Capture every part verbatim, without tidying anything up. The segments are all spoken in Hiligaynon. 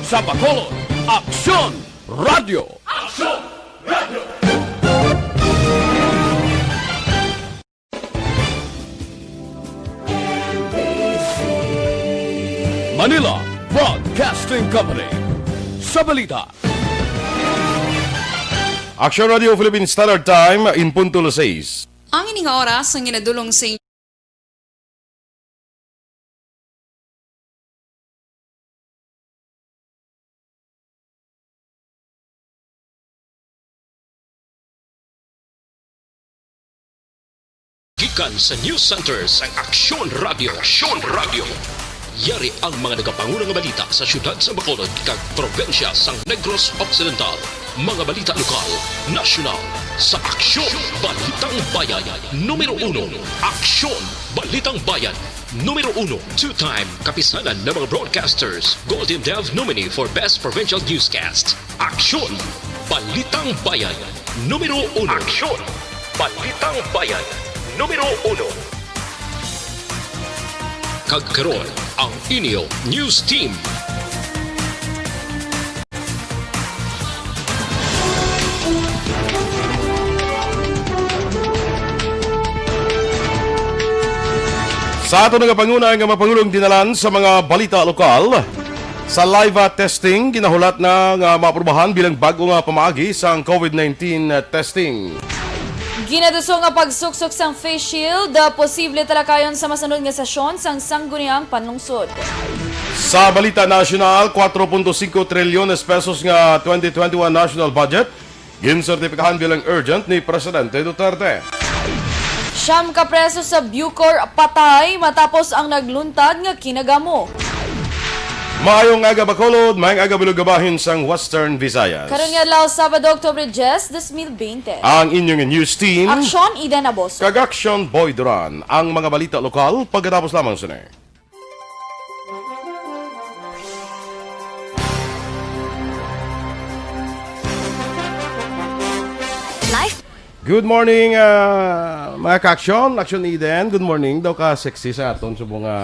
Sa Bacolod, Aksyon Radio. Aksyon Radio. Manila Broadcasting Company. Sa balita, Aksyon Radio Philippine Standard Time, in punto las sais. Ang ini nga oras ang ginadulong sa inyo. Gikan sa News Center sang Aksyon Radio. Aksyon Radio. Yari ang mga nagapanguna nga balita sa siyudad sa Bacolod kag probinsya sang Negros Occidental. Mga balita lokal, nasyonal, sa Aksyon Balitang Bayan. Numero uno, Aksyon Balitang Bayan. Numero uno, two-time kapisanan ng mga broadcasters, Golden Dove nominee for Best Provincial Newscast. Aksyon Balitang Bayan. Numero uno. Aksyon Balitang Bayan. Numero uno. Kag karon, ang inyo news team. Sa aton nagapanguna nga mapangulong dinalan sa mga balita lokal, saliva testing ginahulat na nga maaprubahan bilang bag-o nga pamaagi sang COVID nineteen testing. Ginaduso nga pagsuksok sang face shield, ah, posible talakayon sa masunod nga sesyon sang Sangguniang Panlungsod. Sa balita nasyonal, kuwatro punto singko trilyones pesos nga twenty twenty-one national budget ginsertipikahan bilang urgent ni Presidente Duterte. Siyam ka preso sa Bucor patay matapos ang nagluntad nga kinagamo. Maayong aga, Bacolod. Maayong aga, Bilog nga bahin sang Western Visayas. Karon nga adlaw, Sabado, Oktubre diyes, dos mil bente. Ang inyong news team, Aksyon, Eden Aboso. Kag Aksyon, Boy Duran. Ang mga balita lokal pagkatapos lamang sini. Life. Good morning, ah, mga ka-aksyon. Aksyon Eden, good morning. Daw ka sexy sa aton subong nga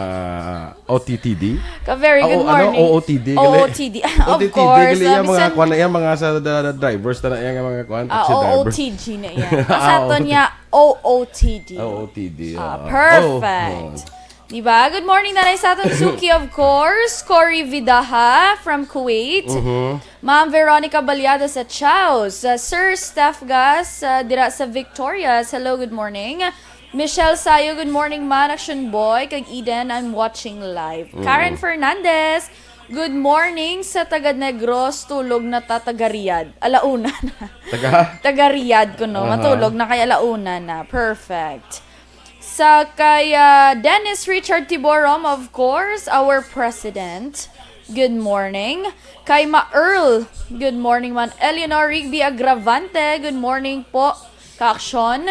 O T T D. Ka very Ah, good o-, ano, morning. O O T D, gali. O O T D. Of O T T D, course, gali, ah, yung mga bisan kwan na yan, mga sa da-, da-, drivers na, na yan, mga kwan, ah, taxi driver. O O T G na yan. Ah, Basta to oo. Niya, O O T D. O O T D, Ah, oo. Perfect. Oo, oo. Diba? Good morning, Nanay Saton Suki, of course. Cory Vidaha from Kuwait. Mhm. Ma'am Veronica Baliado sa Chaos. Uh, Sir Steph Gas, uh, dira sa Victorias. Hello, good morning. Michelle Sayo, good morning, man. Action Boy, kag Eden, I'm watching live. Mm. Karen Fernandez, good morning sa taga Negros, tulog na ta, taga Riyadh. Alauna na. Taga? Taga Riyadh ko, no? Aha. Matulog na kay alauna na. Perfect. Sa kay, ah, Dennis Richard Tiborom, of course, our president. Good morning. Kay Ma Earl, good morning man. Eleanor Rigby Agravante, good morning po, ka-aksyon.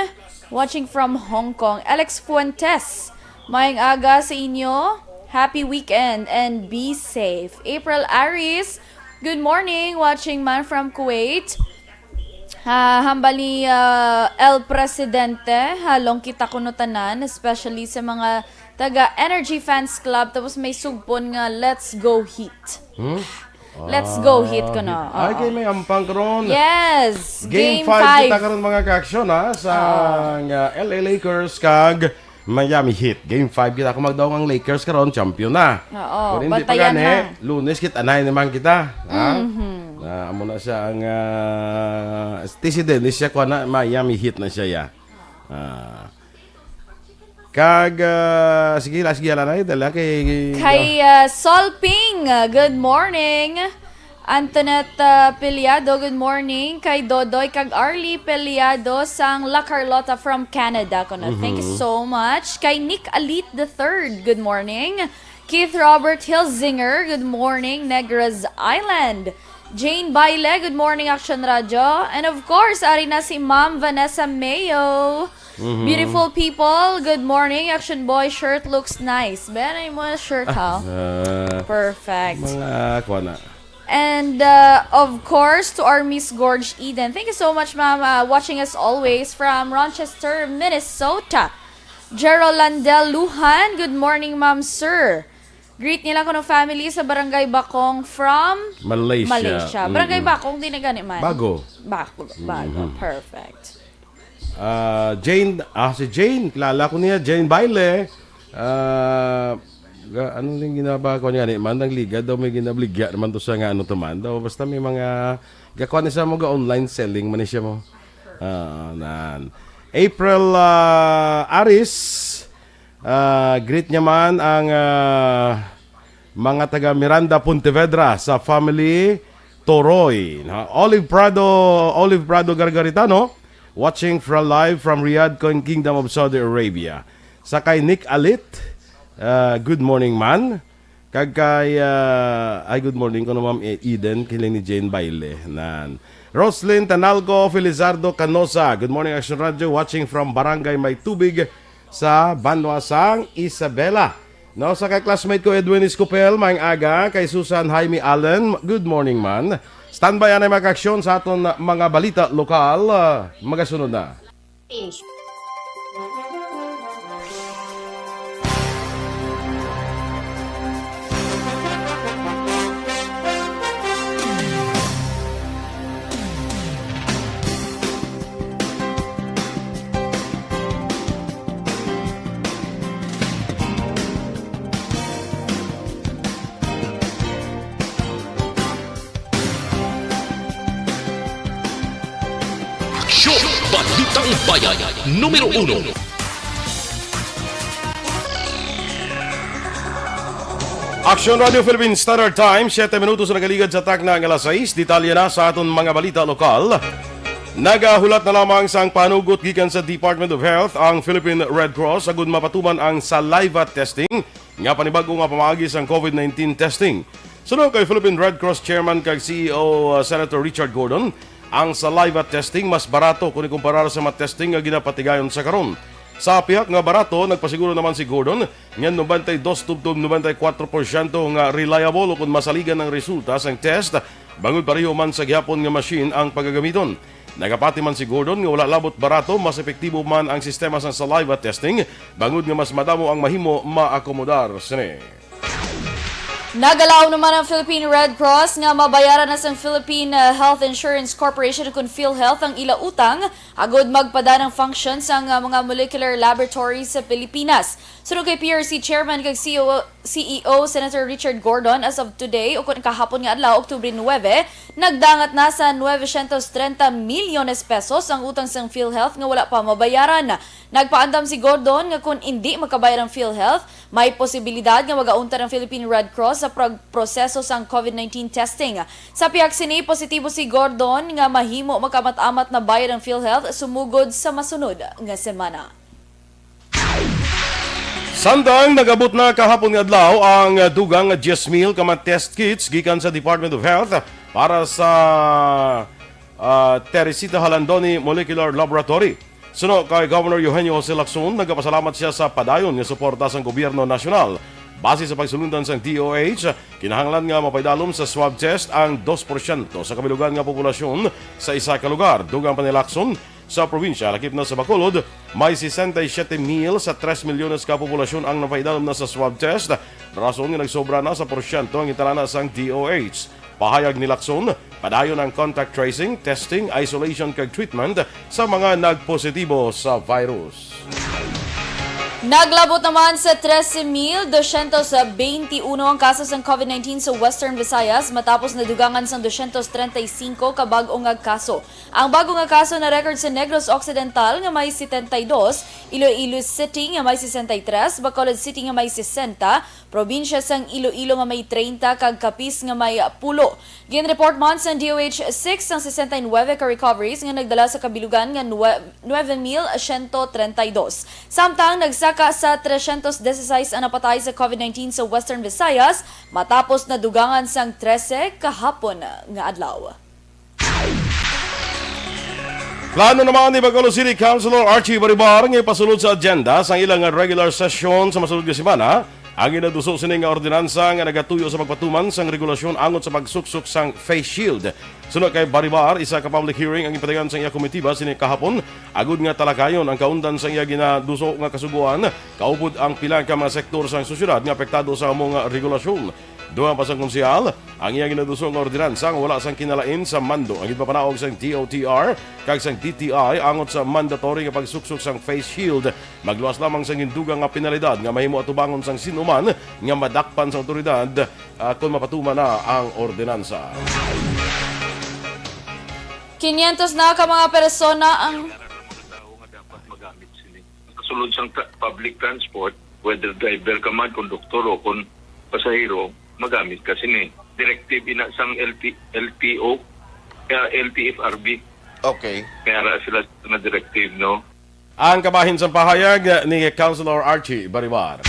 Watching from Hong Kong. Alex Fuentes, maayong aga sa inyo. Happy weekend and be safe. April Aris, good morning. Watching man from Kuwait. Ha, hambal ni, ah, El Presidente, halong kita kuno tanan, especially sa mga taga Energy Fans Club, tapos may sugpon nga, "Let's go Heat." Hmm? Let's go Heat Ah, kuno. Heat. Ay, Oo. Kay may ampang karon. Yes, Game game five five. Kita karon, mga ka-aksyon, ha, sa Oo. nga L A Lakers kag Miami Heat. Game five kita. Kung magdaw ang Lakers karon, champion na. Oo, Kung hindi pa bantayan gani, lang. Lunes kita, anay naman kita. Ha? Mhm. Na, amo na siya ang, ah, T C Dennis siya, kuha na, Miami Heat na siya, ya. Ah. Kag, ah, sige, la, sige, la, na, dala kay, Kay, ah, Sol Ping, ah, good morning. Antoinette, ah, Piliado, good morning. Kay Dodoy kag Arlie Piliado sang La Carlota from Canada kuno. Thank you Mhm. so much. Kay Nick Alit the third, good morning. Keith Robert Hilzinger, good morning, Negros Island. Jane Baile, good morning, Action Radio. And of course, ari na si Ma'am Vanessa Mayo. Mhm. Beautiful people, good morning. Action Boy, shirt looks nice. Ben, ay mo shirt, ha? Ah, Perfect. Mga, kuha na. And, uh, of course, to our Miss Gorge Eden. Thank you so much, ma'am. Uh, watching us always from Rochester, Minnesota. Gerald Landel Lujan, good morning, ma'am, sir. Greet nila kuno family sa Barangay Bakong from Malaysia. Malaysia. Barangay Mm-mm. Bakong, di na gani man? Bago. Bago, bago. Mhm. Perfect. Ah, Jane, ah, si Jane, kilala ko niya, Jane Baile. Ah, ga-, ano yung ginaba ko niya ni man, ang liga daw may ginabligya naman to sa nga ano to man daw. Basta may mga, gakuha ni sa mga online selling man ni siya mo. Ah, nan. April, ah, Aris, ah, greet niya man ang, ah, mga taga Miranda, Pontevedra sa family Toroy. Na Olive Prado, Olive Prado Gargaritano, watching from live from Riyadh, King-, Kingdom of Saudi Arabia. Sa kay Nick Alit, ah, good morning man. Kag kay, ah, ay, good morning ko na Ma'am E-, Eden, kiling ni Jane Baile. Nan. Roslyn Tanalco Felizardo Canosa, good morning, Action Radio, watching from Barangay May Tubig sa Banwa sang Isabela. No, sa kay classmate ko, Edwin Escopel, maayong aga, kay Susan Jaime Allen, good morning man. Standby anay mga aksyon sa aton mga balita lokal, ah, magasunod na. Aksyon! Balitang Bayan, numero uno. Aksyon Radio Philippine Standard Time, siyete minutos na nagaligad sa takna nga alas sais. Detalye na sa aton mga balita lokal. Nagahulat na lamang sang panugot gikan sa Department of Health ang Philippine Red Cross agud mapatuman ang saliva testing nga panibag-o nga pamaagi sang COVID nineteen testing. Suno kay Philippine Red Cross Chairman kag C E O, uh, Senator Richard Gordon, ang saliva testing mas barato kung ikumparar sa mga testing nga ginapatigayon sa karon. Sa pihak nga barato, nagpasiguro naman si Gordon nga nobenta y dos tubtob nobenta y kuwatro porsyento nga reliable ukon masaligan ang resulta sang test, bangod pareho man sa gihapon nga machine ang pagagamiton. Nagapati man si Gordon nga wala labot barato, mas epektibo man ang sistema sang saliva testing, bangod nga mas madamo ang mahimo maakomodar sini. Nagalaom naman ang Philippine Red Cross nga mabayaran na sang Philippine, uh, Health Insurance Corporation, kun PhilHealth, ang ila utang agud magpada ang function sang, uh, mga molecular laboratory sa Pilipinas. Suno kay P R C Chairman kag C E O, C E O Senator Richard Gordon, as of today, ukon kahapon nga adlaw, Oktubre nuebe, nagdangat na sa nuebe syentos trenta milyones pesos ang utang sang PhilHealth nga wala pa mabayaran. Nagpaandam si Gordon nga kun indi makabayad ang PhilHealth, may posibilidad nga magauntat ang Philippine Red Cross sa prog-, proseso sang COVID nineteen testing. Sa pihak sini, positibo si Gordon nga mahimo makaamat-amat na bayad ang PhilHealth sumugod sa masunod nga semana. Samtang nag-abot na kahapon nga adlaw ang dugang nga diyes mil ka mga test kits gikan sa Department of Health para sa, ah, Teresita Jalandoni Molecular Laboratory. Suno kay Governor Eugenio Jose Lacson, nagapasalamat siya sa padayon nga suporta sang gobyerno nasyonal. Base sa pagsulundan sang D O H, kinahanglan nga mapaidalom sa swab test ang dos porsyento sa kabilugan nga populasyon sa isa ka lugar. Dugang pa ni Lacson, sa probinsya, lakip na sa Bacolod, may sesenta y siete mil sa tres milyones ka populasyon ang napaidalom na sa swab test, rason nga nagsobra na sa porsyento ang gintalana sang D O H. Pahayag ni Lacson, padayon ang contact tracing, testing, isolation kag treatment sa mga nagpositibo sa virus. Naglabot naman sa trese mil dosyentos benti uno ang kaso sang COVID nineteen sa Western Visayas, matapos nadugangan sang dosyentos trenta y singko ka bag-o nga kaso. Ang bag-o nga kaso na-record sa Negros Occidental nga may setenta y dos, Iloilo City nga may sesenta y tres, Bacolod City nga may sesenta, Probinsya sang Iloilo nga may treinta, kag Capiz nga may pulo. Gin-report man sang D O H six ang sesenta y nuebe ka recoveries nga nagdala sa kabilugan nga nue-, nuebe mil siyento treinta y dos. Samtang nagsaka sa tresyentos dieciséis ang napatay sa COVID nineteen sa Western Visayas, matapos nadugangan sang trese kahapon nga adlaw. Plano naman ni Bacolod City Councilor Archie Baribar nga ipasulod sa agenda sang ilang regular session sa masunod nga semana Ang ginaduso sini nga ordinansa nga nagatuyo sa pagpatuman sang regulasyon angot sa pagsuksok sang face shield. Suno kay Baribar, isa ka public hearing ang ipatagan sang iya komitiba sini kahapon, agud nga talakayon ang kaundan sang iya ginaduso nga kasugoan, kaupod ang pila ka mga sektor sang sosyedad nga apektado sa amo nga regulasyon. Dugang pa sang konsehal, ang iya ginaduso nga ordinansa nga wala sang kinalain sa mando ang ginpapanaog sang D O T R kag sang D T I angot sa mandatory nga pagsuksok sang face shield. Magluwas lamang sang gindugang nga penalidad nga mahimo atubangon sang sin-o man nga madakpan sa awtoridad, ah, kon mapatuman na ang ordinansa. Kinyentos na ka mga persona ang Mga tao nga dapat magamit sini. Kasulod sang tra-, public transport, whether driver ka man, konduktor o kon pasahero, magamit ka sini. Directive ina sang L T, L T O, kaya L T F R B. Okay. Kaya ra sila nga directive, no? Ang kabahin sang pahayag ni Councilor Archie Baribar.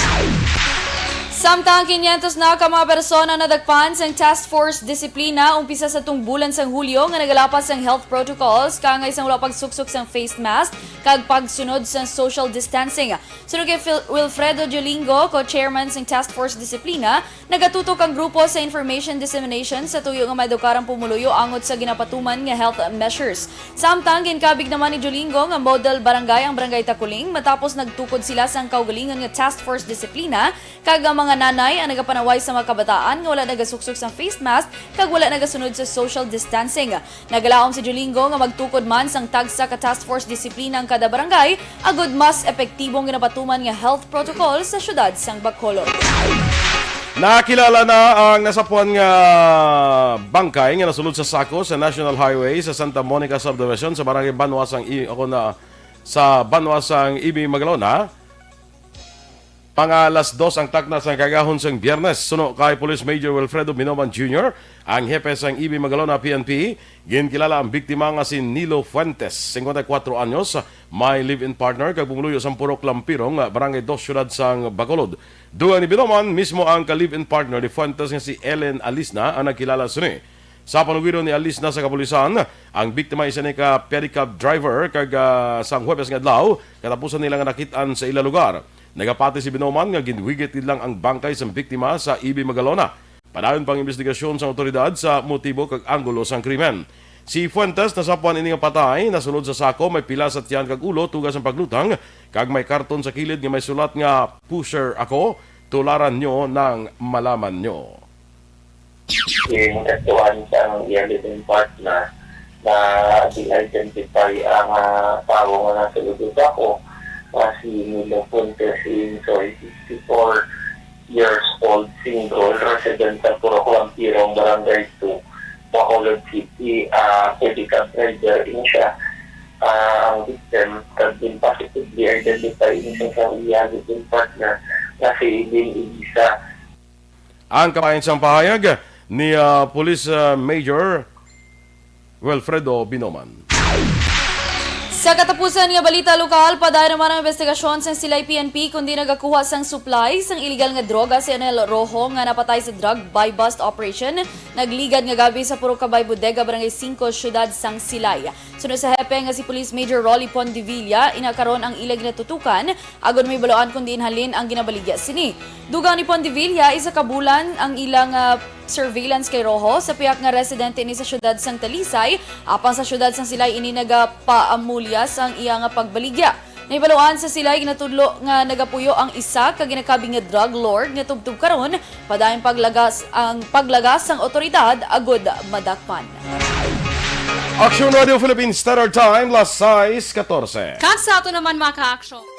Samtang kinyentos na ka mga persona nadakpan sang Task Force Disiplina umpisa sa tung bulan sang Hulyo nga nagalapas sang health protocols kaangay sang wala pagsuksok sang face mask kag pagsunod sang social distancing. Suno kay Phil-, Wilfredo Diolingo, co-chairman sang Task Force Disiplina, nagatutok ang grupo sa information dissemination sa tuyo nga maedukar ang pumuluyo angot sa ginapatuman nga health measures. Samtang ginkabig naman ni Diolingo nga model barangay ang Barangay Taculing matapos nagtukod sila sang kaugalingon nga Task Force Disiplina kag ang mga nanay ang nagapanaway sa mga kabataan nga wala nagasuksok sang face mask kag wala nagasunod sa social distancing. Nagalaom si Diolingo nga magtukod man sang tagsa ka task force disiplina ang kada barangay, agud mas epektibong ginapatuman nga health protocol sa siyudad sang Bacolod. Nakilala na ang nasapuan nga bangkay nga nasulod sa sako sa National Highway sa Santa Monica Subdivision sa Barangay Banwa sang I-, ako na, sa Banwa sang Ibi Magalona. Mga alas dos ang takna sang kaagahon sang Biyernes. Suno kay Police Major Wilfredo Binoman Junior, ang hepe sang Ibi Magalona P N P, ginkilala ang biktima nga si Nilo Fuentes, singkwenta y kuwatro anyos, may live-in partner kag pumuluyo sang Purok Lampirong, Barangay Dos, Siyudad sang Bacolod. Dugang ni Binoman, mismo ang ka-live-in partner ni Fuentes nga si Ellen Alisna ang nagkilala sini. Sa palugiron ni Alisna sa kapulisan, ang biktima isa ni ka pedicab driver kag, ah, sang Huwebes nga adlaw, katapusan nila nga nakit-an sa ila lugar. Nagapati si Binoman nga ginwigit gid lang ang bangkay sang biktima sa Ibi Magalona. Padayon pa ang imbestigasyon sang awtoridad sa motibo kag anggulo sang krimen. Si Fuentes nasapuan ini nga patay, nasulod sa sako, may pila sa tiyan kag ulo, tuga sang paglutang, kag may karton sa kilid nga may sulat nga, "Pusher ako, tularan nyo nang malaman nyo." Ginadtuan sang iya live-in partner na di-identify ang, ah, tawo nga nasulod sa sako, nga si Nilo Fuentes Insoy, fifty-four years old, single, resident sa Purok Lampirong, Barangay Two, Bacolod City. Ah, pedicab driver ini siya. Ah, ang victim, kag din positively identified ini siya sa iya live-in partner nga si Eileen Ibisa. Ang kabahin sang pahayag ni, ah, Police, ah, Major Wilfredo Binoman. Sa katapusan nga balita lokal, padayon naman ang investigasyon sang Silay P N P kundi nagakuha sang supply sang iligal nga droga si Anel Rojo nga napatay sa drug buy-bust operation nagligad nga gab-i sa Purok Kabay Bodega, Barangay Singko, Siyudad sang Silay. Suno sa hepe nga si Police Major Rolly Pondevilla, ina karon ang ila ginatutukan agod mahibaluan kon diin halin ang ginabaligya sini. Dugang ni Pondevilla, isa ka bulan ang ilang, ah, surveillance kay Rojo, sa pihak nga residente ini sa siyudad sang Talisay, apang sa siyudad sang Silay ini nagapaamulya sang iya nga pagbaligya. Nahibaluan sa Silay, ginatudlo nga nagapuyo ang isa ka ginakabig nga drug lord nga tubtob karon, padayon paglagas ang paglagas sang otoridad agud madakpan. Aksyon Radio Philippines Standard Time, las sais katorse. Kag sa ato naman, mga ka-aksyon.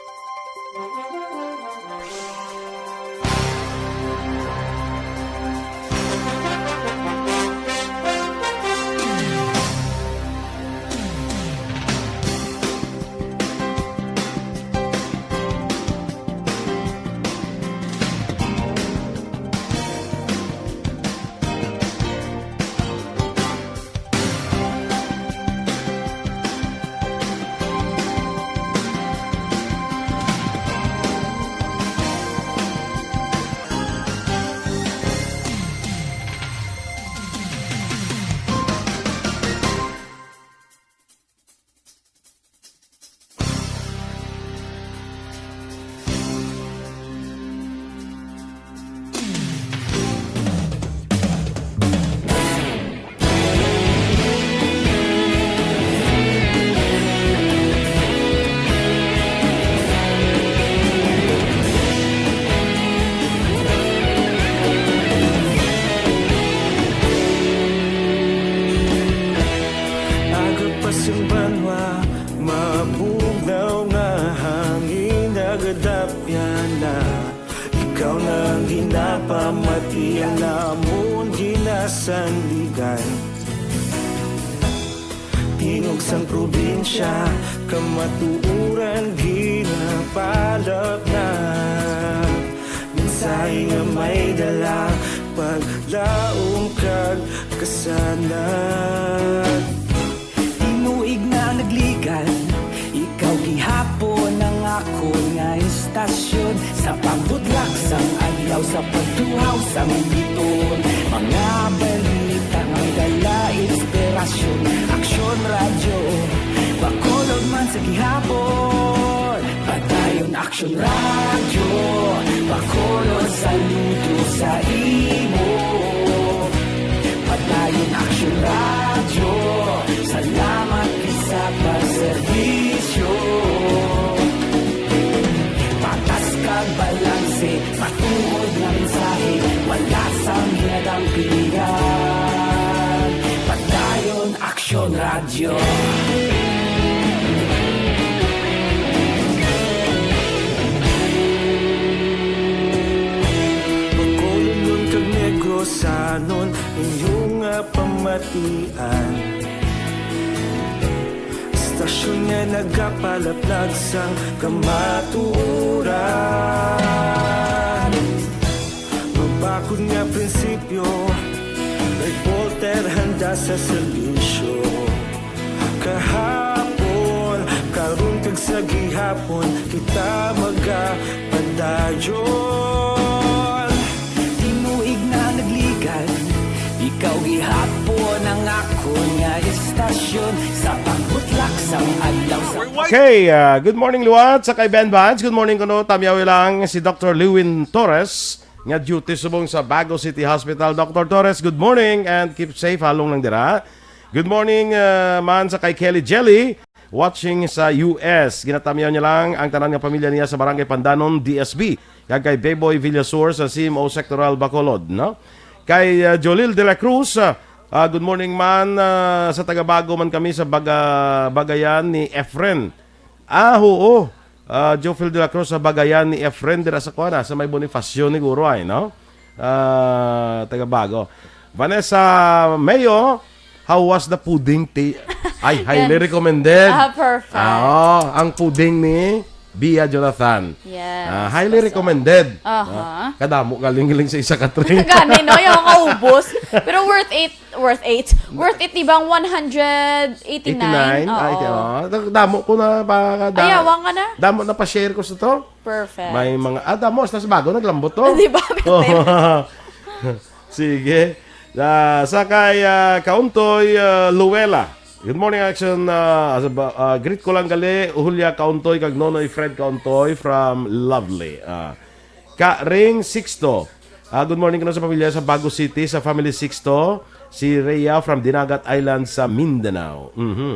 Ti ang namon ginasandigan. Tingog sang probinsya, kamatuoran ginapalapnag. Mensahe nga may dala, paglaom kag kasanag. Tinuig na nagligad, ikaw gihapon ang akon nga istasyon. Sa pagbutlak sang adlaw, sa pagtuhaw sang biton, mga balita nga dala inspirasyon. Aksyon Radyo, Bacolod man sa gihapon. Padayon Aksyon Radyo, Bacolod saludo sa imo. Padayon Aksyon Radyo, salamat gid sa pagserbisyo. Patas kag balanse, matuod nga mensahe, wala sang ginadampingan. Padayon Aksyon Radyo. Bacolodnon kag Negrosanon, inyo nga pamatian. Istasyon nga nagapalaplag sang kamatuoran. Mabakod nga prinsipyo, reporter handa sa serbisyo. Kahapon, karon kag sa gihapon, kita magapadayon. Tinuig na nagligad, ikaw gihapon ang akon nga istasyon. Sa pagbutlak sang adlaw, sa Okay, ah, good morning, Luwat, sa kay Ben Vance. Good morning kuno, tamyawi lang si Doctor Lewin Torres, nga duty subong sa Bago City Hospital. Doctor Torres, good morning and keep safe halong lang dira. Good morning, ah, man, sa kay Kelly Jelly, watching sa U S. Ginatamyaw niya lang ang tanan nga pamilya niya sa Barangay Pandanon, D S B. Kag kay Beboy Villasor sa C M O Sectoral Bacolod, no? Kay, ah, Jolil de la Cruz, ah, ah, good morning, man, ah, sa Tagabago man kami sa Baga-, Bagayan ni Efren. Ah, oo. Ah, Jofil de la Cruz sa Bagayan ni Efren dira sa kuan, ah, sa may Bonifacio ni guro ay, no? Ah, Tagabago. Vanessa Mayo, how was the pudding? Ti-, ay, highly Yan. recommended. Ah, perfect. Ah, oh, ang pudding ni Bia Jonathan. Yes, Ah, highly basta. recommended. Aha. Ah, kadamo galing-galing sa isa ka tray. Gani, no? Yung kaubos. Pero worth it. Worth it. Worth it, di ba? Ang one hundred eighty-nine? Eighty-nine? Ay, Oo. oh. Damo ko na pa, da-, Ayawan ka na. damo na pa-share ko sa to. Perfect. May mga, ah, damo, sa bago, naglambot to. Di ba? Oh. Sige. Ah, sa kay, ah, Kauntoy, ah, Luwela. Good morning, Action. Ah, sa ba-, ah, greet ko lang gali, Julia Kauntoy, kag Nonoy Fred Kauntoy from Lovely. Ah, Ka Ring Sixto. Ah, good morning kuno sa pamilya sa Bago City, sa family Sixto. Si Rhea from Dinagat Island sa Mindanao. Mhm.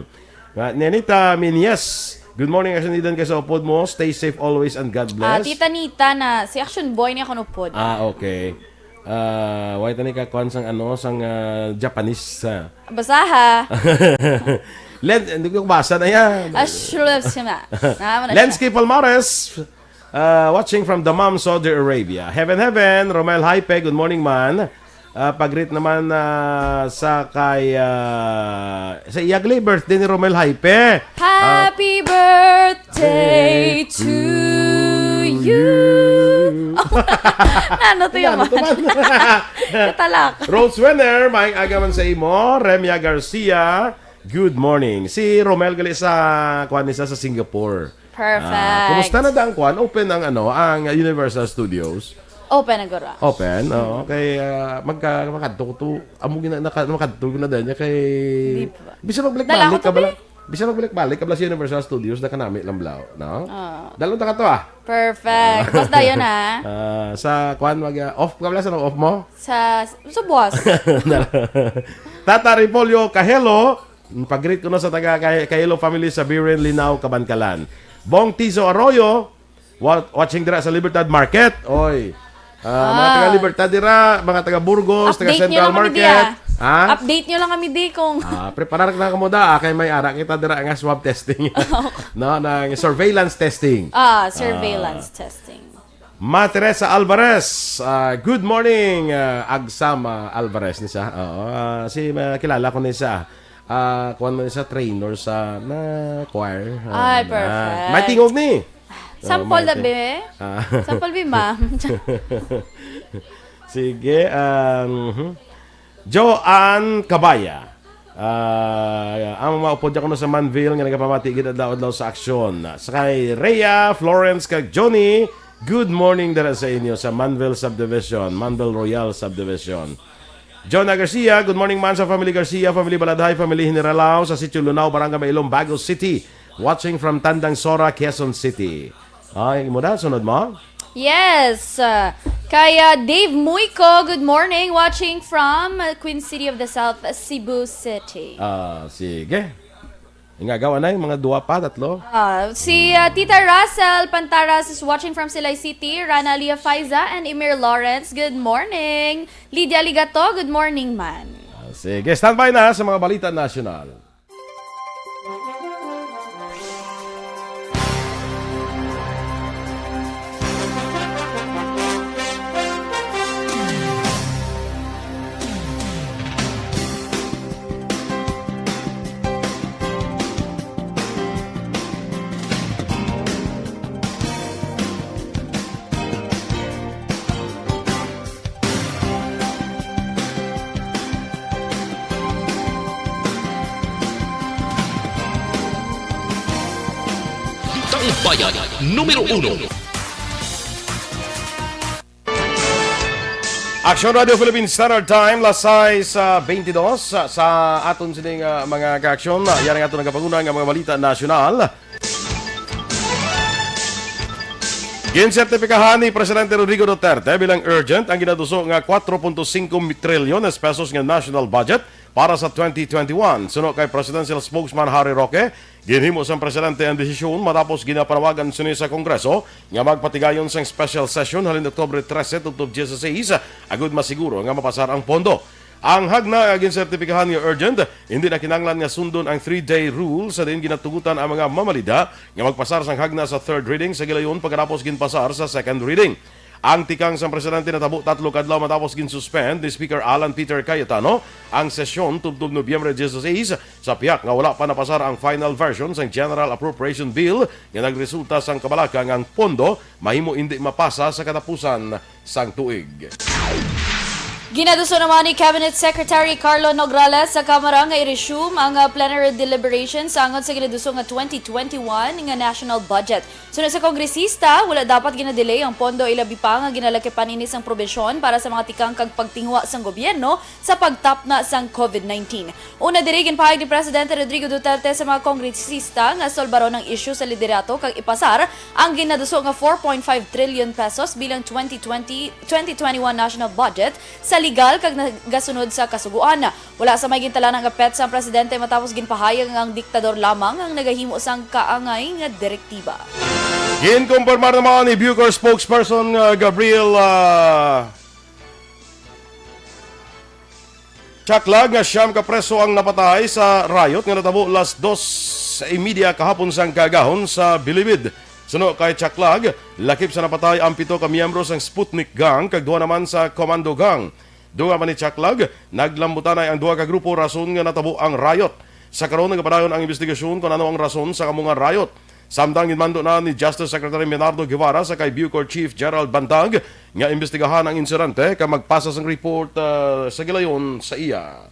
Ah, Nenita Minyes. Good morning, Action Eden, kay sa upod mo. Stay safe always and God Ah, bless. Tita Nita na, si Action Boy niya kuno pod. Ah, okay. Ah, why tani ka kuan sang ano, sang, ah, Japanese, ah. Basaha. Len, hindi ko basa na yan. Ash-, sure, sure na. Naman na Lens siya. K. Palmares, ah, watching from Dammam, Saudi Arabia. Heaven, heaven, Romel Hype, good morning, man. Ah, pag-greet naman, ah, sa kay, ah, sa iyag li, birthday ni Romel Hype. Ah, Happy birthday to you. Nano to yung Nano to man? Katalak. Rose Wenner, maayong aga man sa imo. Remia Garcia, good morning. Si Romel gali sa, kuan ni sa, sa Singapore. Perfect. Ah, kumusta na da ang kuan? Open ang ano, ang Universal Studios? Open na gura. Open? Oo. Kay, ah, magka-, makadto ko to. Amo gina-, naka-, makadto ko na din niya kay Di ba? Bisan magbalik-balik Dala ko ka to, bala. be. Bisan magbalik-balik ka bala sa Universal Studios, na kanami lang bala, no? Oo. Dalon ta ka to, ah. Perfect. Basta yun, ah. Ah, sa kuan, mag, ah, off ka bala, sa off mo? Sa, sa buwas. Tata Repolio Kahelo, pag-greet ko na sa taga Kah-, Kahelo family sa Biren, Linao, Kabankalan. Bong Tizo Arroyo, wa-, watching dira sa Libertad Market. Oy. Ah, mga Ah. taga Libertad dira, mga taga Burgos, taga Update nyo Central lang kami, Market. Dia. Ha? Update nyo lang kami, di, kung Ah, preparar na kamo da, ah, kay may ara kita dira nga swab testing. No, nang surveillance testing. Ah, surveillance Ah. testing. Ma Teresa Alvarez, ah, good morning, ah, Agsama Alvarez ni siya. Oo, ah, si, ah, kilala ko ni siya. Ah, kuwan mo ni siya, trainer sa na choir. Ah, Ay, na. Perfect. May tingog ni. Sample Oh, may na, ting- be. Ah. Sample, be, ma'am. Sige, um, mhm. Joanne Cabaya. Ah, ang mga upod niya kuno sa Manville nga nagapamati gid adlaw-adlaw sa aksyon. Sa kay Rhea, Florence, kag Johnny, good morning dira sa inyo sa Manville Subdivision, Manville Royal Subdivision. Jonah Garcia, good morning man sa family Garcia, family Baladhay, family Generalao sa Sitio Lunao, Barangay Mailom, Bago City. Watching from Tandang Sora, Quezon City. Ay, mo na, sunod mo? Yes. Uh, kay, uh, Dave Muico, good morning. Watching from, uh, Queen City of the South, Cebu City. Ah, sige. Ingagaw, anay, mga duwa pa, tatlo. Ah, si, uh, Tita Russell Pantaras is watching from Silay City. Rana Lia Faiza and Emir Lawrence, good morning. Lydia Ligato, good morning man. Ah, sige, standby na sa mga balita nasyonal. Taumbayan numero uno. Action Radio Philippine Standard Time, las sais, ah, veintidós, ah, sa aton sining, ah, mga kaaksyon. Ah, yan ang aton nagapanguna nga mga balita nasyonal. Ginsertipikahan ni Presidente Rodrigo Duterte bilang urgent ang ginaduso nga kuwatro punto singko trilyon pesos nga national budget para sa twenty twenty-one. Suno kay Presidential Spokesman Harry Roque, ginhimo sang presidente ang desisyon matapos ginapanawagan sini sa Kongreso nga magpatigayon sang special session halin Oktubre trese tubtob dieciséis, agud masiguro nga mapasar ang pondo. Ang hagna nga ginsertipikahan nga urgent, hindi na kinahanglan nga sundon ang three-day rule sa diin ginatugutan ang mga mamalida nga magpasar sang hagna sa third reading sa gilayon pagkatapos ginpasar sa second reading. Ang tikang sang presidente natabo tatlo ka adlaw matapos gin-suspend ni Speaker Alan Peter Cayetano ang sesyon tubtob Nobyembre dieciséis sa pihak nga wala pa napasar ang final version sang General Appropriation Bill nga nagresulta sang kabalaka nga ang pondo mahimo indi mapasa sa katapusan sang tuig. Ginaduso naman ni Cabinet Secretary Carlo Nograles sa Kamara nga i-resume ang, ah, plenary deliberations angot sa ginaduso nga twenty twenty-one nga national budget. Suno sa kongresista, wala dapat ginadelay ang pondo, ilabi pa nga ginalakipan ini sang probisyon para sa mga tikang kag pagtinguha sang gobyerno sa pagtapna sang covid nineteen. Una diri, ginpahayag ni Presidente Rodrigo Duterte sa mga kongresista nga solbaron ang isyu sa liderato kag ipasar ang ginaduso nga four point five trillion pesos bilang twenty twenty, twenty twenty-one national budget sa legal kag nagasunod sa kasugoan. Wala sa may gintalana nga petsa ang presidente matapos ginpahayag nga ang diktador lamang ang nagahimo sang kaangay nga direktiba. Ginkumpirmar naman ni Bucor spokesperson nga Gabriel, ah, Chaclag nga siyam ka preso ang napatay sa riot nga natabo las dos y media kahapon sang kaagahon sa Bilibid. Suno kay Chaclag, lakip sa napatay ang pito ka miyembro sang Sputnik Gang kag duha naman sa Commando Gang. Dugang pa ni Chaclag, naglambutanay ang duha ka grupo rason nga natabo ang riot. Sa karon, nagapadayon ang imbestigasyon kon ano ang rason sa amo nga riot. Samtang ginmando na ni Justice Secretary Menardo Guevara sa kay Bucor Chief Gerald Bantag nga imbestigahan ang insidente kag magpasa sang report, ah, sa gilayon sa iya.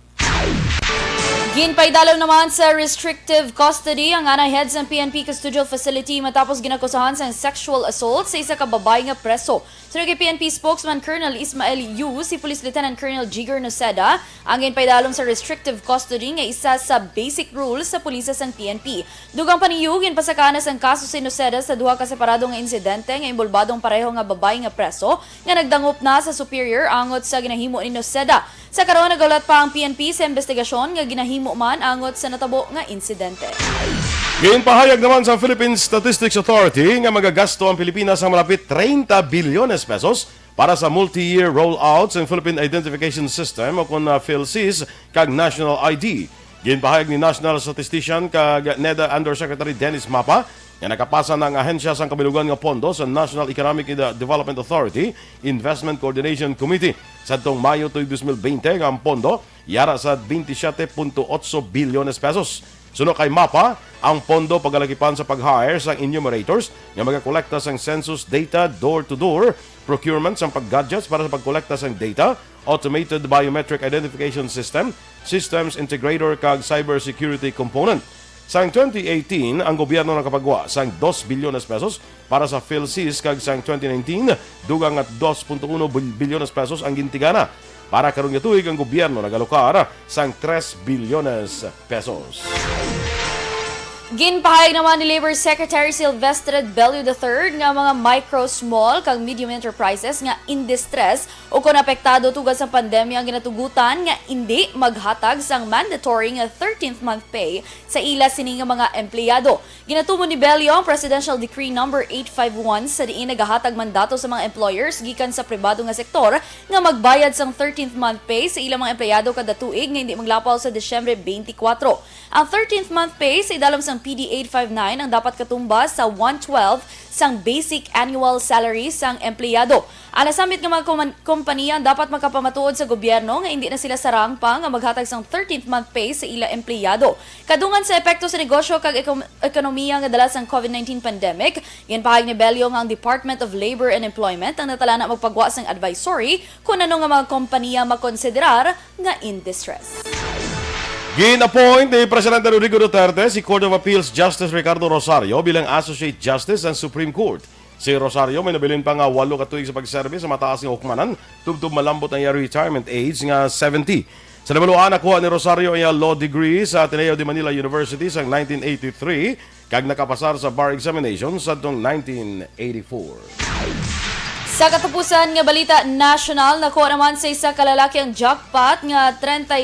Ginpaidalom naman sa restrictive custody ang anay head sang P N P Custodial Facility matapos ginakusahan sang sexual assault sa isa ka babayi nga preso. Suno kay P N P spokesman Colonel Ismael Yu, si Police Lieutenant Colonel Jigger Noceda ang ginpaidalom sa restrictive custody nga isa sa basic rules sa pulisya sang P N P. Dugang pa ni Yu, ginpasakaan na sang kaso si Noceda sa duha ka separado nga insidente nga inbolbado ang pareho nga babayi nga preso nga nagdangop na sa Superior angot sa ginahimo ni Noceda. Sa karon, nagahulat pa ang P N P sa imbestigasyon nga ginahimo man angot sa natabo nga insidente. Ginpahayag naman sa Philippine Statistics Authority nga magagasto ang Pilipinas sang malapit treinta bilyones pesos para sa multi-year rollout sang Philippine Identification System o kon, ah, PhilSys kag National I D. Ginpahayag ni National Statistician kag NEDA Undersecretary Dennis Mapa nga nakapasa na ang ahensya sang kabilugan nga pondo sa National Economic De-, Development Authority Investment Coordination Committee. Sadtong Mayo tuig dos mil bente nga ang pondo yara sa twenty-seven punto eight bilyones pesos. Suno kay MAPA, ang pondo pagalakipan sa pag-hire sang enumerators nga magakolekta sang census data, door-to-door procurement sang pag-gadgets para sa pagkolekta sang data, automated biometric identification system, systems integrator kag cybersecurity component. Sang twenty eighteen, ang gobyerno nakapagwa sang dos bilyones pesos para sa PhilSys kag sang twenty nineteen, dugang nga dos punto uno bil-, bilyones pesos ang gintigana. Para karon nga tuig, ang gobyerno nagalokar sang tres bilyones pesos. Ginpahayag naman ni Labor Secretary Silvestre Bello the third nga mga micro, small, kag medium enterprises nga in distress o kon apektado tungod sa pandemya ang ginatugutan nga indi maghatag sang mandatory nga thirteenth month pay sa ila sini nga mga empleyado. Ginatumon ni Bello ang Presidential Decree Number eight five one, sa diin nagahatag mandato sa mga employers gikan sa pribado nga sektor nga magbayad sang thirteenth month pay sa ilang mga empleyado kada tuig nga hindi maglapaw sa Disyembre twenty-four. Ang thirteenth month pay sa idalom sang P D eight five nine ang dapat katumbas sa one twelfth sang basic annual salary sang empleyado. Ang nasambit nga mga kuman-, kompanya dapat makapamatuod sa gobyerno nga indi na sila sarang pa nga maghatag sang thirteenth month pay sa ila empleyado. Kadungan sa epekto sa negosyo kag ekom-, ekonomiya nga dala sang COVID nineteen pandemic, ginpahayag ni Bello nga ang Department of Labor and Employment ang natalana magpagwa sang advisory kon ano nga mga kompanya makonsiderar nga in distress. Gin-appoint ni Presidente Rodrigo Duterte si Court of Appeals Justice Ricardo Rosario bilang Associate Justice sa Supreme Court. Si Rosario may nabilin pa nga walo ka tuig sa pagserbi sa mataas nga hukmanan, tubtob malambot ang iya retirement age nga seventy. Sa nabaluan, nakuha ni Rosario ang iya law degree sa Ateneo de Manila University sa nineteen eighty-three kag nakapasar sa bar examination sadtong nineteen eighty-four. Sa katapusan nga balita nasyonal, nakuha naman sa isa ka lalaki ang jackpot nga treinta,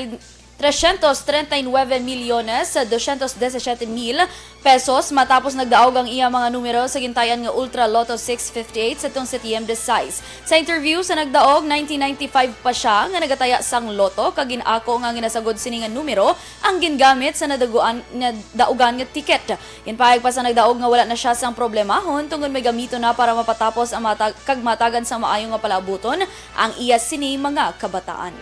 trescientos treinta y nueve millones doscientos diecisiete mil pesos matapos nagdaog ang iya mga numero sa gintay-an nga Ultra Lotto six fifty-eight sadtong Setyembre sais. Sa interview sa nagdaog, nineteen ninety-five pa siya nga nagataya sang lotto kag gin-ako nga ginasagod sini nga numero ang gingamit sa nadaguan, nadaugan nga ticket. Ginpahayag pa sa nagdaog nga wala na siya sang problemahon tungod may gamiton na para mapatapos ang matag-, kag matagan sa maayo nga palaabuton ang iya sini mga kabataan.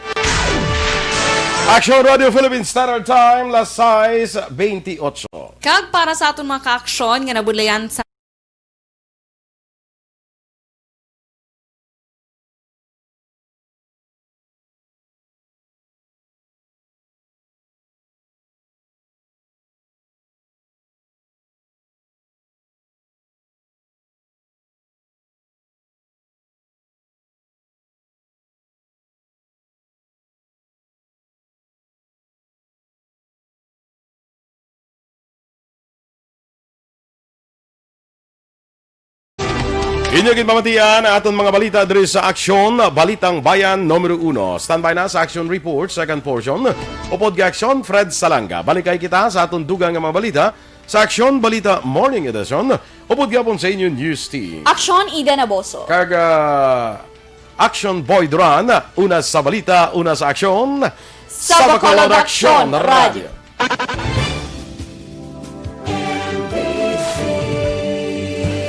Aksyon Radio Philippine Standard Time, las sais bentiocho. Kag para sa aton mga kaaksyon nga nabudlayan sa Inyo ginpamatian ang aton mga balita diri sa Aksyon, Balitang Bayan numero uno. Standby na sa Aksyon Report, second portion. Upod kay Aksyon, Fred Salanga. Balik kay kita sa aton dugang nga mga balita sa Aksyon Balita Morning Edition. Upod gihapon sa inyo news team. Aksyon, Eden Aboso. Kag, ah, Aksyon Boy Duran, una sa balita, una sa aksyon. Sa Bacolod Aksyon Radio.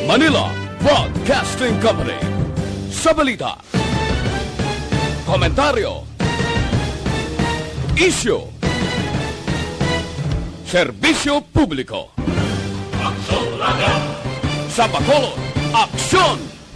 Manila Broadcasting Company. Sa balita, komentaryo, isyu, serbisyo publiko. Aksyon Radio. Sa Bacolod, Aksyon